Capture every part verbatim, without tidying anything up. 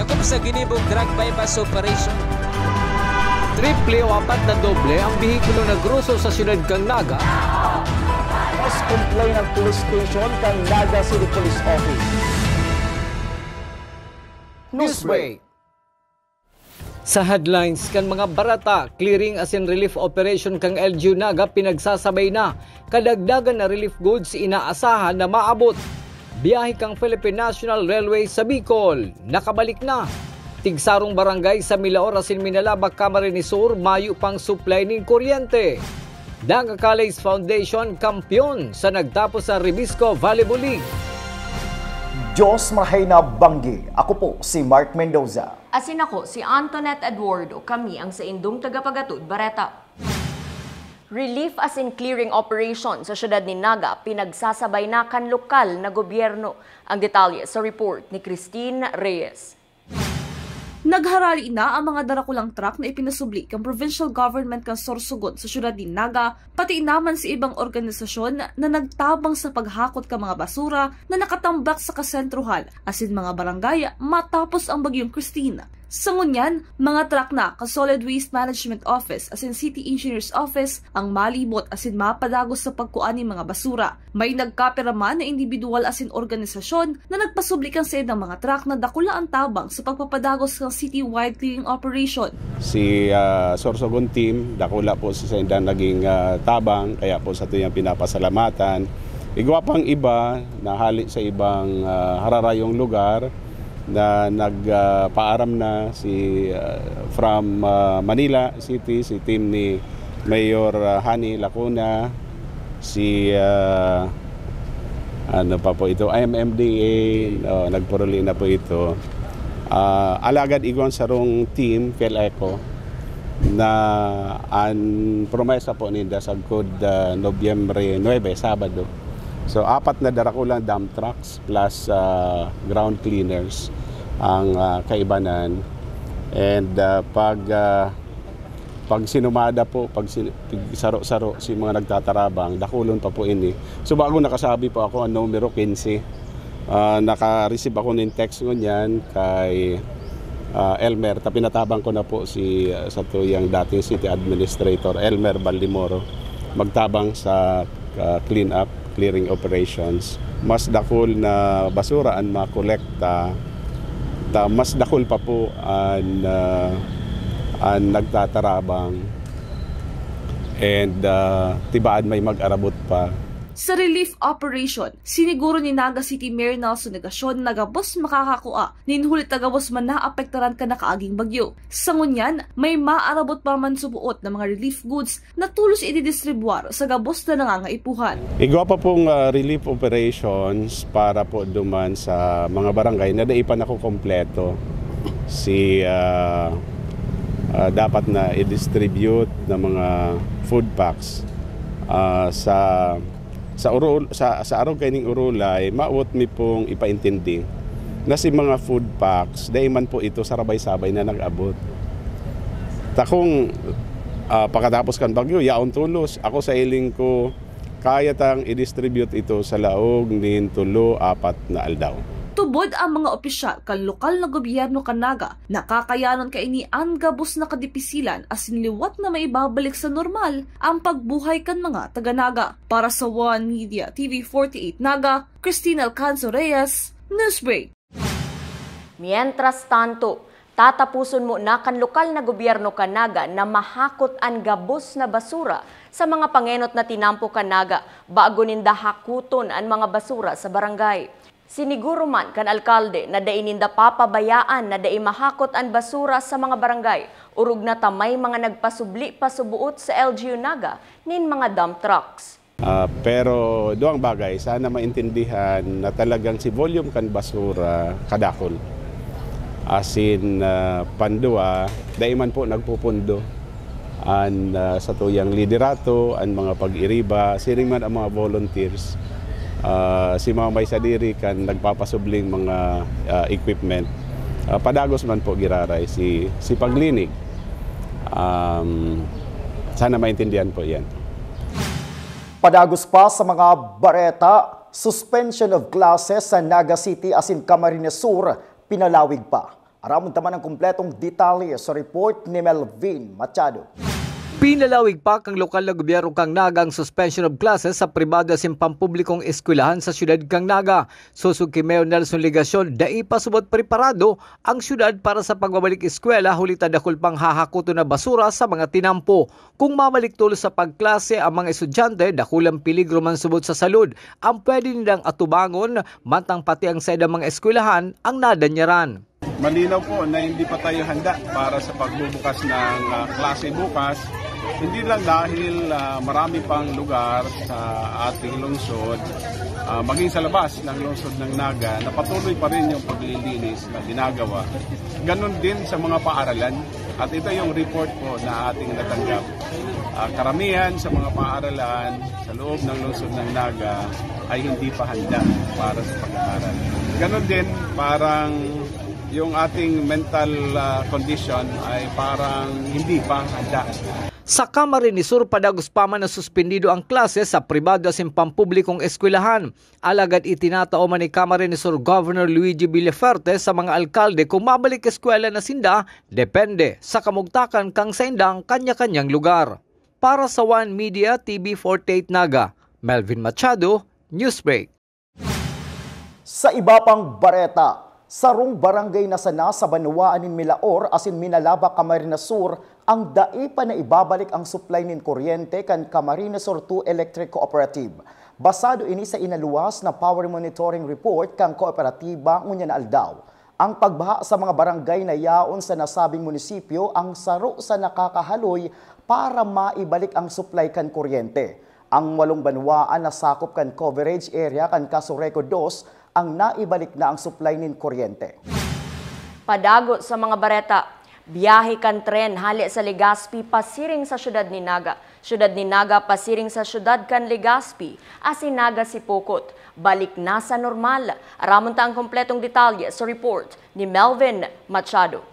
Hukom sa ginibong drug buy-bust operation. Triple o apat na doble ang behikulo na groso sa siyudad kan Naga. Mas complain ang police station kan Naga City Police Office. Newsbreak. Sa headlines kan mga bareta, clearing asin relief operation kan L G U Naga pinagsasabay na. Kadagdagan na relief goods inaasahan na maabot. Biyahe kan Philippine National Railway sa Bicol, nakabalik na. Tigsarong barangay sa Milaor asin Minalabac, Camarines Sur, mayo pang supply nin kuryente. Naga College Foundation, kampiyon sa nagtapos na Ribisco Volleyball League. Diyos mahay na banggi. Ako po si Mark Mendoza. Asin ako si Antoinette Eduardo. Kami ang saindong tagapagatod bareta. Relief asin clearing operation sa siyudad nin Naga pinagsasabay na kan lokal na gobyerno. Ang detalye sa report ni Christine Reyes. Nagharali na ang mga darakulang truck na ipinasubli kan provincial government kan Sorsogon sa siyudad nin Naga, pati na man sa ibang organisasyon na nagtabang sa paghakot kan mga basura na nakatambak sa kasentrohan asin mga barangay matapos ang Bagyong Christine. Sa ngunyan, mga truck na kan Solid Waste Management Office asin City Engineers Office ang malibot asin mapadagos sa pagkua nin mga basura. May nagkapira man na indibidwal asin organisasyon na nagpasubli kan saindang mga truck na dakula an tabang sa pagpapadagos kan citywide clearing operation. Si ah, Sorsogon Team, dakula po sa saindang naging ah, tabang, kaya po satuyang pinapasalamatan. Igwa pang iba na hali sa ibang ah, hararayong lugar na nagpaaram na si ah, from ah, Manila City, si team ni Mayor ah, Hani Lacuna, si ah, ano pa po ito, M M D A, oh, nagpuruli na po ito. Ah, alagad igwang sarong team, Phil Eco, na an promesa po ninda sagkod ah, Nobyembre nuebe, Sabado. So, apat na darakulang dump trucks plus ah, ground cleaners ang ah, kaibanan. And ah, pag ah, pag sinumada po, pag sin- saro-saro si mga nagtatarabang, dakulon pa po ini. So, bago nakasabi po ako ang numero quince, ah, naka-receive ako nin text ngunyan kay ah, Elmer, ta pinatabang ko na po si ah, satuyang dating city administrator, Elmer Baldimoro, magtabang sa ah, clean up, clearing operations. Mas dakul na basura an makolekta, ta mas dakul pa po an ah, an nagtatarabang, and ah, tibaad may mag-arabot pa. Sa relief operation, siniguro ni Naga City Mayor Nelson Negacion na gabos makakakua nin huli ta gabos man naapektaran kan nakaaging bagyo. Sa ngunyan, may maarabot pa man suboot na mga relief goods na tolos ididistribwar sa gabos na nangangaipuhan. Igwa pa pong ah, relief operations para po duman sa mga barangay na dai pa nakukompleto si ah, ah, dapat na i-distribute na mga food packs ah, sa sa Urul, sa, sa arog kaining Urulay, maawot mi pong ipaintindi na si mga food packs, dai man po ito sarabay-sabay na nag-abot. Ta kung ah, pakatapos kan bagyo, yaon tolos, ako sa hiling ko, kaya tang i-distribute ito sa laog nin tulo, apat na aldaw. Tubod ang mga opisyal kan lokal na gobyerno kan Naga, nakakayanon kaini an gabos na kadipisilan asin liwat na maibabalik sa normal ang pagbuhay kan mga taga-Naga. Para sa One Media T V forty-eight Naga, Christine Alcanzo Reyes, Newsbreak. Mientras tanto, tatapuson mo na kan lokal na gobyerno kan Naga na mahakot an gabos na basura sa mga pangenot na tinampo kan Naga bago ninda hakuton an mga basura sa barangay. Siniguro man kan alkalde na dai ninda papabayaan na dai mahakot an basura sa mga barangay, orog na ta may mga nagpasubli pa suboot sa L G U Naga nin mga dump trucks. Ah, pero duwang bagay, sana maintindihan na talagang si volume kan basura kadakol. Asin ah, pandua, dai man po nagpupundo an ah, satuyang liderato, an mga pag-iriba, siring man ang mga volunteers. Ah, si mga may sadiri kan nagpapasubling mga ah, equipment. Ah, padagos man po giraray si si paglinig. Um, sana maintindihan po yan. Padagos pa sa mga bareta, suspension of classes sa Naga City asin Camarines Sur pinalawig pa. Aramon ta man ang kompletong detalye sa report ni Melvin Machado. Pinalawig pa kan lokal na gobyerno kan Naga ang suspension of classes sa pribado asin pampublikong eskwelahan sa siyudad kan Naga. Sosog ki Mayor Nelson Legacion, dai pa subot preparado ang siyudad para sa pagbabalik eskwela, huli ta dakul pang hahakoton na basura sa mga tinampo. Kung mabalik tolos sa pagklase ang mga estudyante, dakulang peligro man subot sa salud ang pwede nindang atubangon, mantang pati ang saindang mga eskwelahan ang nadanyaran. Malinaw po na hindi pa tayo handa para sa pagbubukas ng, ah, klase bukas. Hindi lang dahil, ah, marami pang lugar sa ating lungsod, ah, maging sa labas ng lungsod ng Naga, na patuloy pa rin yung paglilinis na ginagawa. Ganon din sa mga paaralan. At ito yung report po na ating natanggap. Ah, karamihan sa mga paaralan sa loob ng lungsod ng Naga ay hindi pa handa para sa pag-aaral. Ganon din, parang yung ating mental, ah, condition ay parang hindi pa handa. Sa Camarines Sur, padagos pa man na suspendido ang klase sa pribado asin pampublikong eskwelahan. Alagad itinatao man ni Camarines Sur Governor Luigi Villafuerte sa mga alkalde kung mabalik eskwela na sinda, depende sa kamugtakan kan saindang kanya-kanyang lugar. Para sa One Media T V forty-eight Naga, Melvin Machado, Newsbreak. Sa iba pang bareta, sarong barangay na sana sa banwaan nin Milaor asin Minalaba, Camarines Sur, ang dai pa naibabalik ang supply nin kuryente kan Camarines Sur two Electric Cooperative. Basado ini sa inaluwas na power monitoring report kan kooperatiba ngunyan na aldaw. Ang pagbaha sa mga barangay na yaon sa nasabing munisipyo ang saro sa nakakahaloy para maibalik ang supply kan kuryente. Ang walong banwaan na sakop kan coverage area kan Casureco dos ang naibalik na ang supply nin kuryente. Padagot sa mga bareta, biyahe kan tren hale sa Legazpi pasiring sa siyudad ni Naga, siyudad ni Naga pasiring sa siyudad kan Legazpi, asin Naga Sipocot, balik na sa normal. Aramon ta ang kompletong detalye sa report ni Melvin Machado.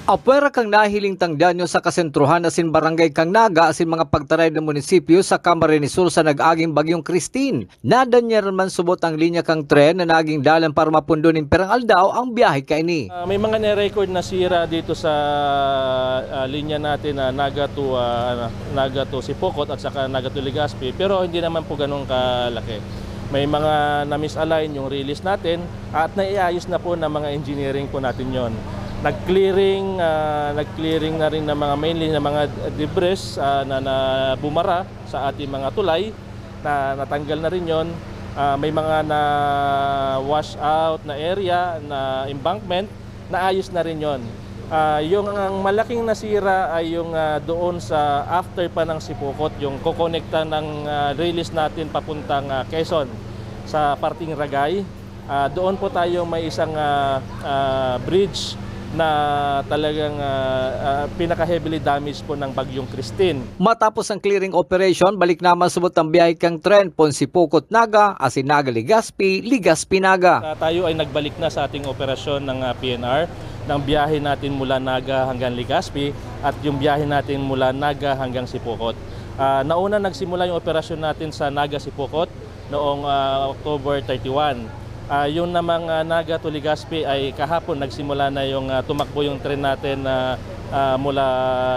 Apwera kan nahiling tang danyo sa kasentrohan asin barangay kan Naga asin mga pagtaray na munisipyo sa Camarines Sur sa nag-aging Bagyong Christine, nadanyaran man subot ang linya kan tren na naging dalan para mapundo nin pirang aldaw ang biyahe kaini. Ah, may mga na-record na sira dito sa, ah, linya natin na Naga to, ah, Naga to Sipocot at saka Naga to Legazpi, pero hindi naman po ganun kalaki. May mga na-misalign yung release natin at naiayos na po ng mga engineering po natin yon. Nag-clearing, ah, nag-clearing na rin ng mga mainly ng mga debris, ah, na, na bumara sa ating mga tulay na natanggal na rin yon. Ah, may mga na wash out na area, na embankment, naayos na rin yon. Ah, yung ang malaking nasira ay yung, ah, doon sa after pa ng Sipocot, yung kokonekta ng, ah, release natin papuntang, ah, Quezon sa parting Ragay. Ah, doon po tayo may isang, ah, ah, bridge na talagang, ah, ah, pinaka-heavily damaged po ng Bagyong Christine. Matapos ang clearing operation, balik naman subot ang biyahe kan tren pon Sipocot Naga, asin Naga Legazpi, Legazpi Naga. Ah, tayo ay nagbalik na sa ating operasyon ng, ah, P N R, ng biyahe natin mula Naga hanggang Legazpi at yung biyahe natin mula Naga hanggang Sipocot. Ah, nauna nagsimula yung operasyon natin sa Naga Sipocot noong, ah, October thirty-one. Ah, yung namang, ah, Naga to Legazpi ay kahapon nagsimula na yung, ah, tumakbo yung tren natin na, ah, mula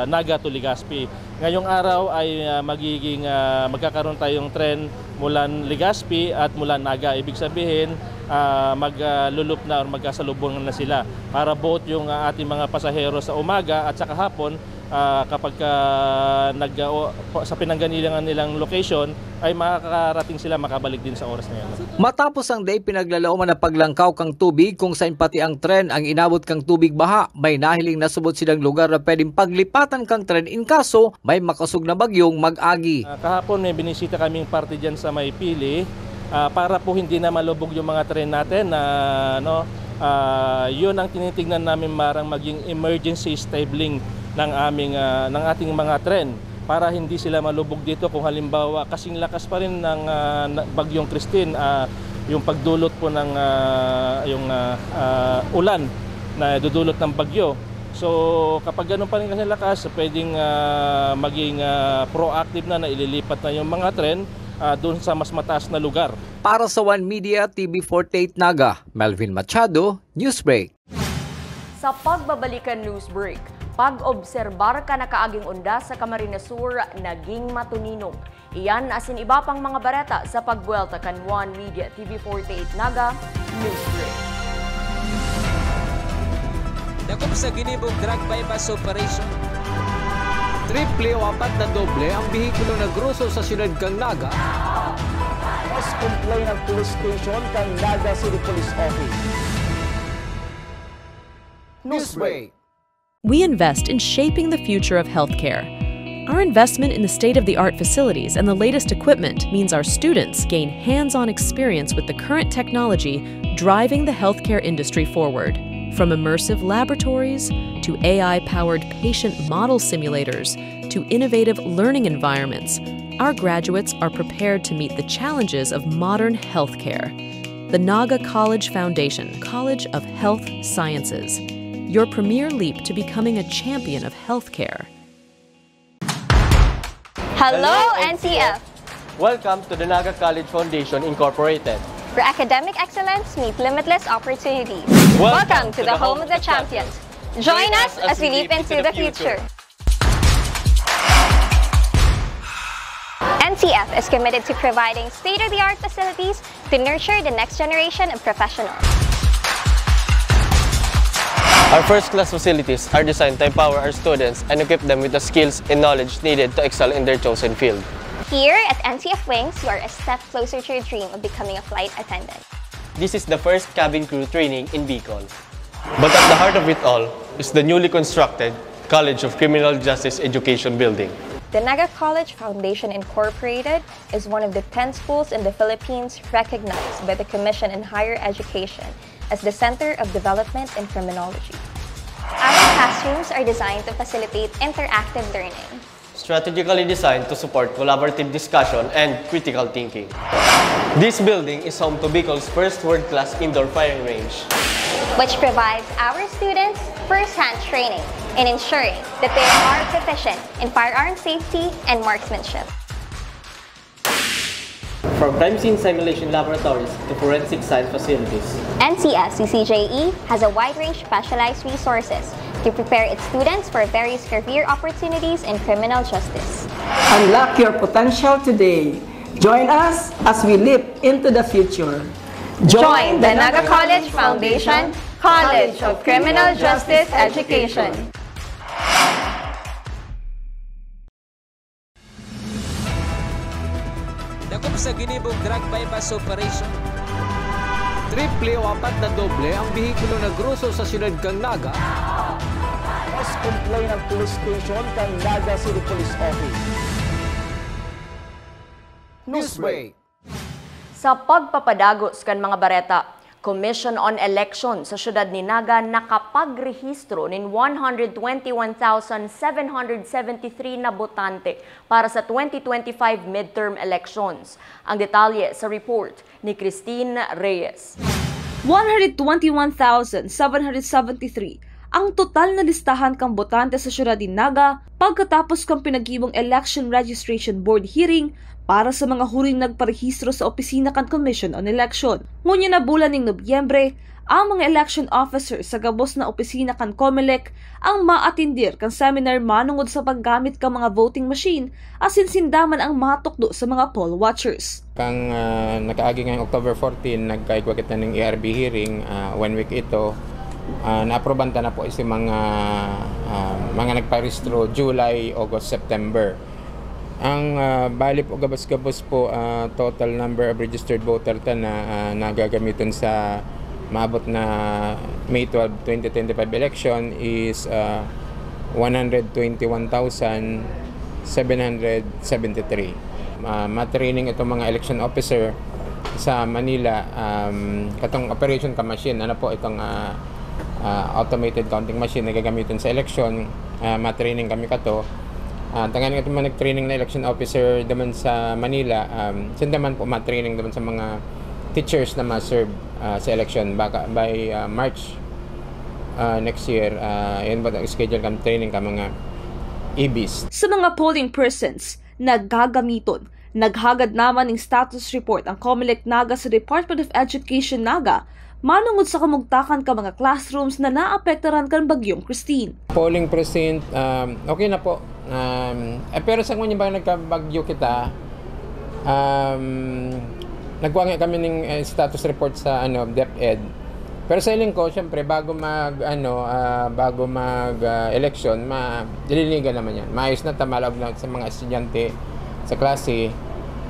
Naga to Legazpi. Ngayong araw ay, ah, magiging, ah, magkakaroon tayong tren mula Legazpi at mula Naga. Ibig sabihin, ah, mag, ah, lulup na or magkasalubong na sila para both yung, ah, ating mga pasahero sa umaga at sa kahapon, ah, kapag, ah, nag, ah, o, sa pinanggalingan nilang location, ay makakarating sila, makabalik din sa oras na yun. Matapos ang dai pinaglalaoman na paglangkaw kang tubig, kung sain pati ang tren ang inabot kang tubig baha, may nahiling na subot silang lugar na pwedeng paglipatan kang tren in kaso may makosog na bagyong mag-agi. Ah, kahapon may binisita kaming parte dyan sa may Pili, ah, para po hindi na malubog yung mga tren natin na, ano, ah, yun ang tinitignan namin, marang maging emergency stabling ng aming, ah, ng ating mga tren para hindi sila malubog dito. Kung halimbawa, kasing lakas pa rin ng, ah, na, Bagyong Christine, ah, yung pagdulot po ng, ah, yung, ah, ah, ulan na dudulot ng bagyo. So, kapag ganun pa rin kasi lakas, pwedeng, ah, maging, ah, proactive na, na ililipat na yung mga tren, ah, doon sa mas mataas na lugar. Para sa One Media, T V forty-eight Naga, Melvin Machado, Newsbreak. Sa pagbabalik kan news break, pag-obserbar kan nakaaging undas sa Camarines Sur naging matuninog. Iyan asin iba pang mga bareta sa pagbuwelta kan One Media T V forty-eight Naga News Break. Dakop sa ginibong drug buy-bust operation. Triple o apat na doble ang behikulo na groso sa siyudad kan Naga. Mas complain ang police station kan Naga City Police Office. Newsbreak. We invest in shaping the future of healthcare. Our investment in the state-of-the-art facilities and the latest equipment means our students gain hands-on experience with the current technology driving the healthcare industry forward. From immersive laboratories to A I-powered patient model simulators to innovative learning environments, our graduates are prepared to meet the challenges of modern healthcare. The Naga College Foundation, College of Health Sciences, your premier leap to becoming a champion of healthcare. Hello, N C F! Welcome to the Naga College Foundation Incorporated, where academic excellence meets limitless opportunities. Welcome to the home of the champions. Join us as we leap into the future. N C F is committed to providing state-of-the-art facilities to nurture the next generation of professionals. Our first-class facilities are designed to empower our students and equip them with the skills and knowledge needed to excel in their chosen field. Here at N C F Wings, you are a step closer to your dream of becoming a flight attendant. This is the first cabin crew training in Bicol. But at the heart of it all is the newly constructed College of Criminal Justice Education Building. The Naga College Foundation Incorporated is one of the ten schools in the Philippines recognized by the Commission on Higher Education as the Center of Development in Criminology. Our classrooms are designed to facilitate interactive learning. Strategically designed to support collaborative discussion and critical thinking. This building is home to Bicol's first world-class indoor firing range, which provides our students first-hand training in ensuring that they are proficient in firearm safety and marksmanship. From crime scene simulation laboratories to forensic science facilities, N C F C C J E has a wide range of specialized resources to prepare its students for various career opportunities in criminal justice. Unlock your potential today. Join us as we leap into the future. Join the Naga College Foundation College of Criminal Justice Education. Dakop sa ginibong drug buy-bust operation. Triple o apat na doble ang behikulo na groso sa siyudad kan Naga. Mas complain ang police station kan Naga City Police Office. Newsbreak. Sa pagpapadagos kan mga bareta, Commission on Election sa siyudad ni Naga nakapagrehistro nin one hundred twenty-one thousand seven hundred seventy-three na botante para sa twenty twenty-five midterm elections. Ang detalye sa report ni Christine Reyes. One hundred twenty-one thousand seven hundred seventy-three ang total na listahan kan botante sa siyudad nin Naga pagkatapos kan pinaghimong Election Registration Board hearing para sa mga huring nagparehistro sa opisina kan Commission on Election. Ngunyan na bulan nin Nobyembre, ang mga election officers sa gabos na opisina kan Comelec ang maatindir kan seminar manongod sa paggamit kan mga voting machine asin sinda man ang matukdo sa mga poll watchers. Kan, ah, nakaagi ngayong October fourteen, nagkaigwa kita ning A R B hearing, ah, one week ito. Ah, naaprubahan ta na po si mga, ah, mga nagparehistro July, August, September. Ang, ah, bali po, gabos-gabos po, ah, total number of registered voter ta na, ah, nagagamiton sa maabot na May twelve, twenty twenty-five election is, ah, one hundred twenty-one thousand seven hundred seventy-three. Ah, ma-training itong mga election officer sa Manila, um, katong operation ka machine, ano po itong, ah, ah, automated counting machine na gagamitin sa election, ah, ma-training kami kato. Ah, tanganing itong mga nag-training na election officer naman sa Manila, um, sinda man po ma-training naman sa mga teachers na ma-serve, ah, sa election. Baka by, ah, March, ah, next year, ah, yun ba, schedule kami training ka mga E Bs. Sa mga polling persons na gagamiton, naghagad naman ning status report ang Comelec Naga sa Department of Education Naga Manongod sa kamugtakan kan mga classrooms na naapektaran kan Bagyong Christine. Polling precinct, um, okay na po. Um, eh, pero sa ngunyan ba nagkabagyo kita, um, nagkuha nga kami ng, eh, status report sa, ano, DepEd. Pero sa hiling ko, syempre, bago mag, ano, ah, bago mag, ah, election, ma-, lilinigan naman yan. Maayos na, tamalaog na sa mga estudyante sa klase.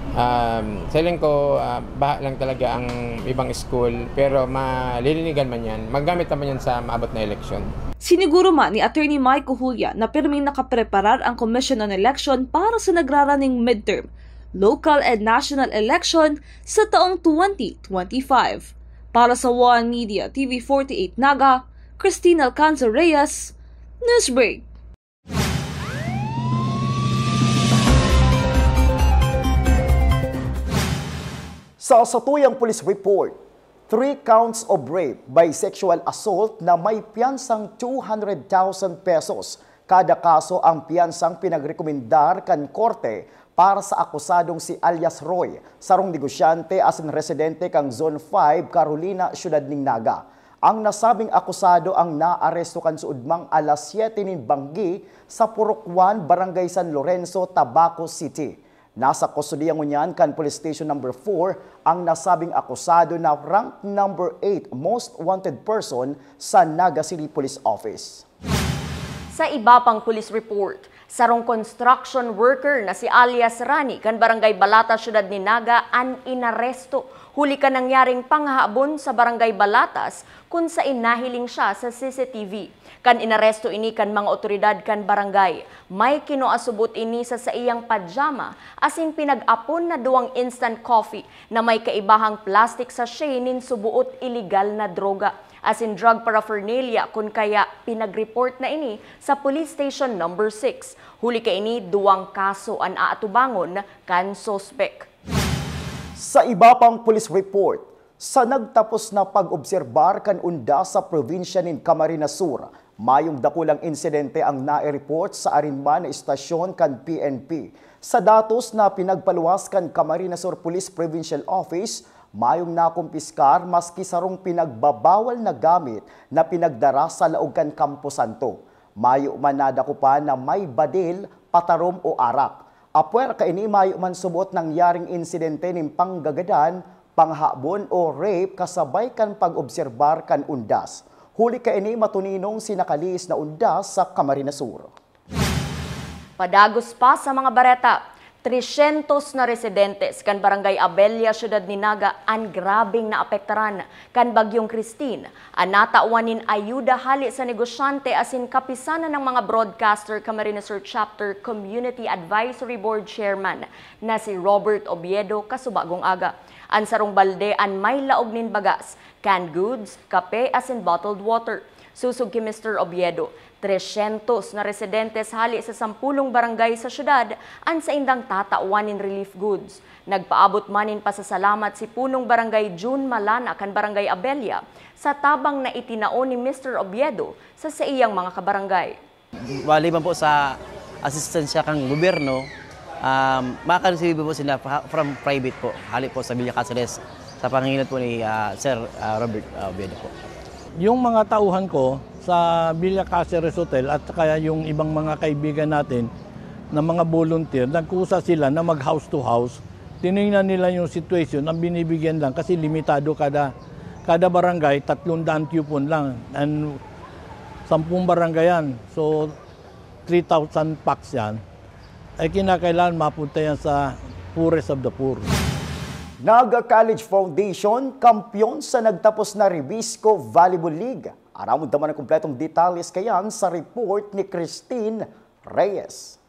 Um, sa hiling ko, ah, baha lang talaga ang ibang school, pero malilinigan man yan. Magamit naman yan sa maabot na eleksyon. Siniguro man ni Attorney Mike Ojulia na pirming nakapreparar ang Commission on Election para sa nagraraning midterm, local and national election sa taong twenty twenty-five. Para sa One Media T V forty-eight Naga, Christine Alcanzar Reyes, Newsbreak. Sa satuyang police report, three counts of rape by sexual assault na may piyansang two hundred thousand pesos kada kaso ang piyansang pinagrekomendar kan korte para sa akusadong si alias Roy, sarong negosyante asin residente kan Zone five, Carolina, siyudad nin Naga. Ang nasabing akusado ang naaresto kan suodmang alas siyete nin banggi sa Purok one, Barangay San Lorenzo, Tabaco City. Nasa kustodiya ngunyan kan Police Station Number four ang nasabing akusado na rank number eight most wanted person sa Naga City Police Office. Sa iba pang police report, sarong construction worker na si alias Rani kan Barangay Balata, siyudad ni Naga, an inaresto huli kan nangyaring panghahabon sa Barangay Balatas, kun saen nahiling siya sa C C T V. Kan inaresto ini kan mga otoridad kan barangay, may kinuasubot ini sa saiyang pajama asin pinag-apon na duwang instant coffee na may kaibahang plastic sachet nin suboot ilegal na droga asin drug paraphernalia, kun kaya pinag-report na ini sa Police Station Number six. Huli kaini, duwang kaso an aatubangon kan suspek. Sa iba pang police report, sa nagtapos na pag-obserbar kan undas sa probinsya nin Camarines Sur, mayong dakulang insidente ang nai-report sa arin man na estasyon kan P N P. Sa datos na pinagpaluwas kan Camarines Sur Police Provincial Office, mayong nakumpiskar maski sarong pinagbabawal na gamit na pinagdara sa laog kan Campo Santo. Mayo man nadakupan na may badil, patarom o arak. Apwera kaini, mayo man subot nangyaring insidente nin panggagadan, panghahabon o rape kasabay kan pag-obserbar kan undas. Huli kaini, matuninong sinakalihis na undas sa Camarines Sur. Padagos pa sa mga bareta, trescientos na residentes kan Barangay Abella, siyudad ni Naga, an grabeng naapektaran kan Bagyong Christine. An natawan nin ayuda hale sa negosyante asin kapisanan nin mga broadcaster Camarines Sur Chapter Community Advisory Board Chairman na si Robert Oviedo, kasubagong aga. An sarong balde an may laog nin bagas, canned goods, kape asin bottled water. Sosog ki Mister Oviedo, trescientos na residentes hale sa sampolong barangay sa syudad an saindang tatawan nin relief goods. Nagpaabot man nin pasasalamat si Punong Barangay June Malana kan Barangay Abella sa tabang na itinao ni Mister Oviedo sa saiyang mga kabarangay. Maliban po sa asistensya kan gobyerno, um, makaresibir po sila pa-, from private po, hale po sa Villa Caceres, sa pangingilan po ni, ah, Sir, ah, Robert, ah, Oviedo po. Yung mga tauhan ko sa Villa Caceres Hotel at saka yung ibang mga kaibigan natin na mga volunteer, nagkusa sila na mag house to house. Tiningnan nila yung situation, ang binibigyan lang kasi limitado kada, kada barangay, tatlong daan coupon lang. And sampung barangay yan. So, three thousand packs yan. Ay kinakailangan mapunta yan sa poorest of the poor. Naga College Foundation, kampiyon sa nagtapos na Ribisco Volleyball League. Aramon ta man ang kompletong detalles kayan sa report ni Christine Reyes.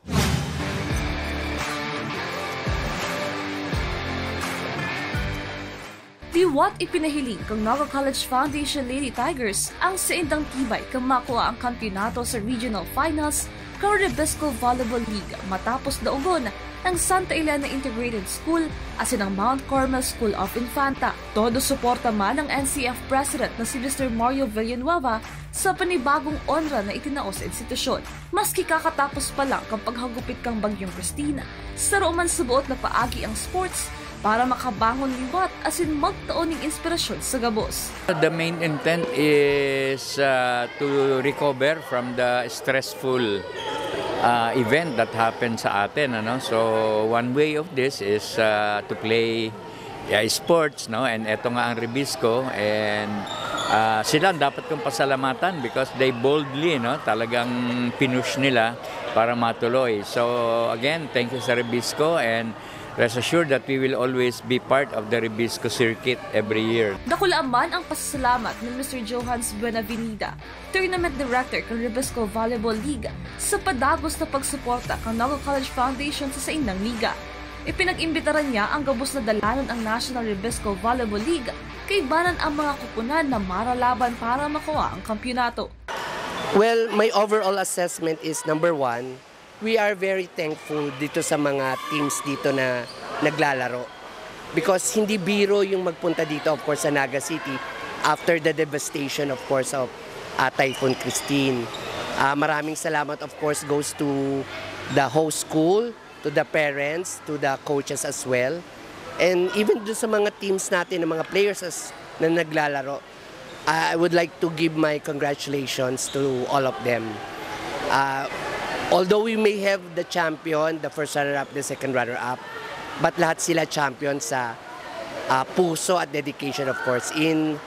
Liwat ipinahiling kan Naga College Foundation Lady Tigers ang saindang tibay kan makua ang kampiyonato sa Regional Finals kan Ribisco Volleyball League matapos daogon ang Santa Elena Integrated School asin ang Mount Carmel School of Infanta. Todo suporta man ang N C F President na si Mister Mario Villanueva sa panibagong onra na itinao sa institusyon. Maski kakatapos pa lang kan paghagupit kan Bagyong Christine, saro man sa buot na paagi ang sports, para makabangon liwat asin magtao nin inspirasyon sa gabos. The main intent is, uh, to recover from the stressful, uh, event that happened sa atin, ano? So, one way of this is, uh, to play, yeah, sports, no? And eto nga ang Rebisco, and, uh, sila ang dapat kong pasalamatan because they boldly, no? Talagang pinush nila para matuloy. So, again, thank you sa Rebisco, and rest assured that we will always be part of the Rebisco circuit every year. Dakula man ang pasasalamat ni Mister Johans Buenavenida, Tournament Director kan Rebisco Volleyball League, sa padagos na pagsuporta kan Naga College Foundation sa saindang liga. Ipinag-imbitaran niya ang gabos na dalanon ang National Rebisco Volleyball League kaibanan ang mga koponan na maralaban para makuha ang kampiyonato. Well, my overall assessment is, number one, we are very thankful dito sa mga teams dito na naglalaro. Because hindi biro yung magpunta dito, of course, sa Naga City after the devastation, of course, of, ah, Typhoon Christine. Ah, maraming salamat, of course, goes to the host school, to the parents, to the coaches as well. And even doon sa mga teams natin, ng mga players as, na naglalaro, I would like to give my congratulations to all of them. Ah, although we may have the champion, the first runner-up, the second runner-up, but lahat sila champion sa, ah, puso at dedication, of course, in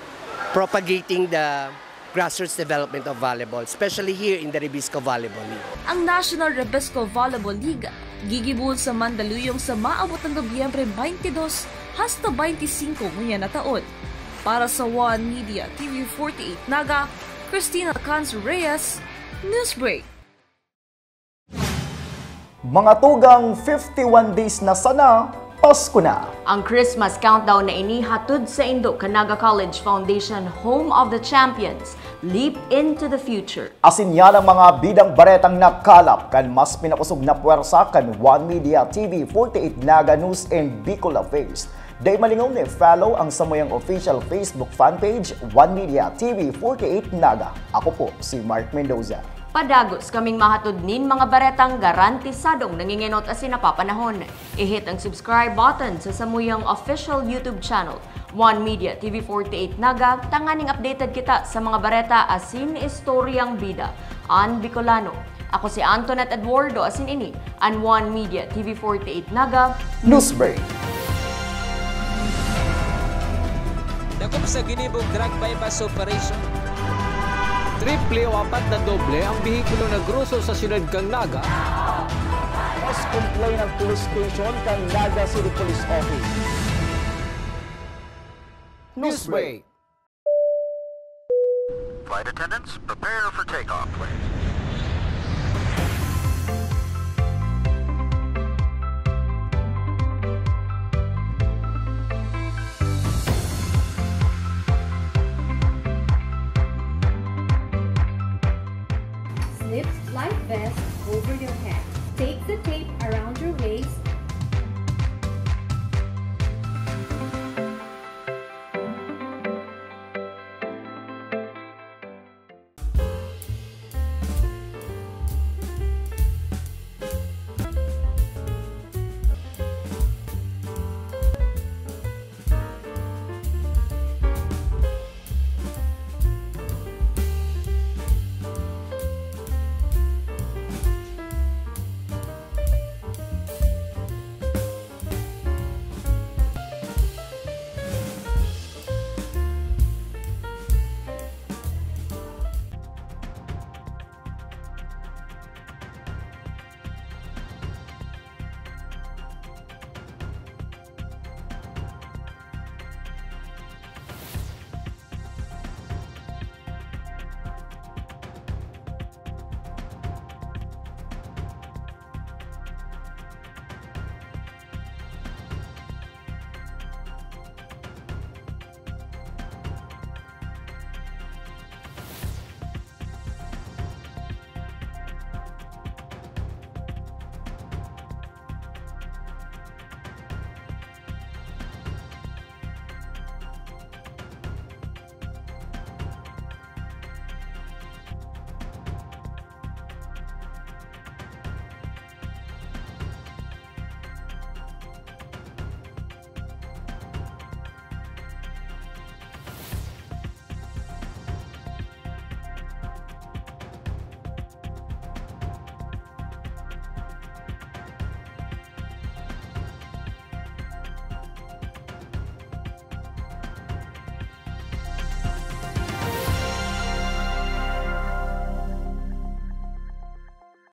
propagating the grassroots development of volleyball, especially here in the Rebisco Volleyball League. Ang National Rebisco Volleyball League gigibohon sa Mandaluyong sa maabot na Nobyembre twenty-two hasta twenty-five ngunyan na taon. Para sa One Media T V forty-eight Naga, Christina Cans Reyes, Newsbreak. Mga tugang, fifty-one days na sana, Pasko na! Ang Christmas countdown na ini hatod saindo kan Naga College Foundation, Home of the Champions. Leap into the future. Asin yan ang mga bidang baretang nakalap kan mas pinakosog na pwersa kan One Media T V forty-eight Naga News and Bicol Affairs. Dai malingaw na i-follow ang samuyang official Facebook fan page, One Media T V forty-eight Naga. Ako po si Mark Mendoza. Padagos kaming mahatod nin mga baretang garantisadong nangingenot asin napapanahon. I-hit ang subscribe button sa samuyang official YouTube channel, One Media T V forty-eight Naga, tanganing updated kita sa mga bareta asin istoryang bida. An Bicolano. Ako si Antoinette Eduardo asin ini an One Media T V forty-eight Naga Newsbreak. Dakop sa ginibong drug buy-bust operation. Triple o apat na doble ang behikulo na groso sa siyudad kan Naga. Mas complain ang police station kan Naga City Police Office. Newsbreak. Flight attendants, prepare for takeoff, please. Slip life vest over your head. Tape the tape around your waist